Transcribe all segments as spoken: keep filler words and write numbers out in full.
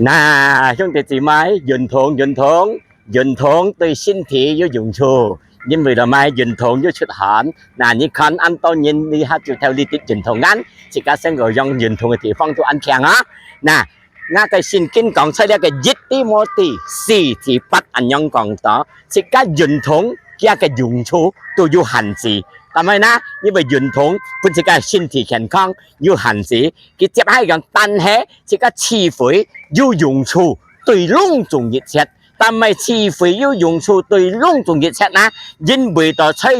那，兄弟姊妹，運動，運動，運動對身體有用處，因為了麼？運動有出汗。那你看，恁多人這下就頭裡直運動啊，自家生活用運動个地方都恁強啊。那，𠊎个聖經講出來个一提摩太四第八恁樣講到，自家運動佢个用處都有限制。但係呢，因為運動分自家身體健康有限制，佢接下來講，但係自家聚會有用處對攏總一切。但係聚會有用處對攏總一切呢，因為到在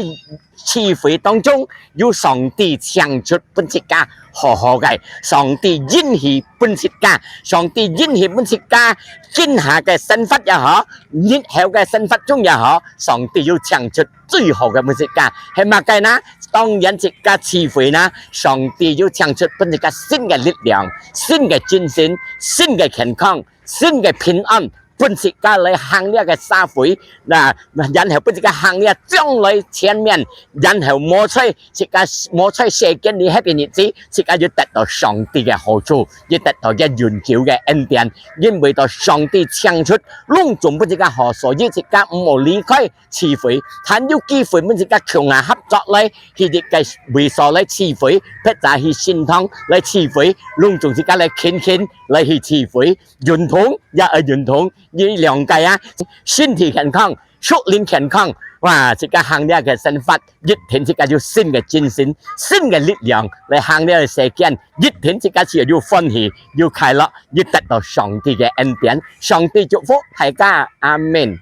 聚會當中有上帝請出分自家好好个，上帝應許分自家，上帝應許分自家，今下个生活也好，日後个生活中也好，上帝有請出最好个分自家。係麼个呢？當然自家聚會呢，上帝有請出分自家新个力量、新个精神、新个健康、新个平安，分自家來行這个社會，那，然後分自家行這將來前面，然後無在自家，無在世間裡歇个日子，自家就得到上帝个好處，也得到个永久个恩典，因為到上帝請出攏總分自家好，所以自家毋好離開聚會，還有機會分自家共下合作來去一个位所來聚會，或者去聖堂來聚會，攏總自家來勤勤來去聚會。運動也愛運動，這兩个啊，身體健康，屬靈健康，哇，自家行這个生活，一定自家有新个精神、新个力量來行這个世間，一定自家就有歡喜、有快樂，有得到上帝个恩典。上帝祝福大家，阿們。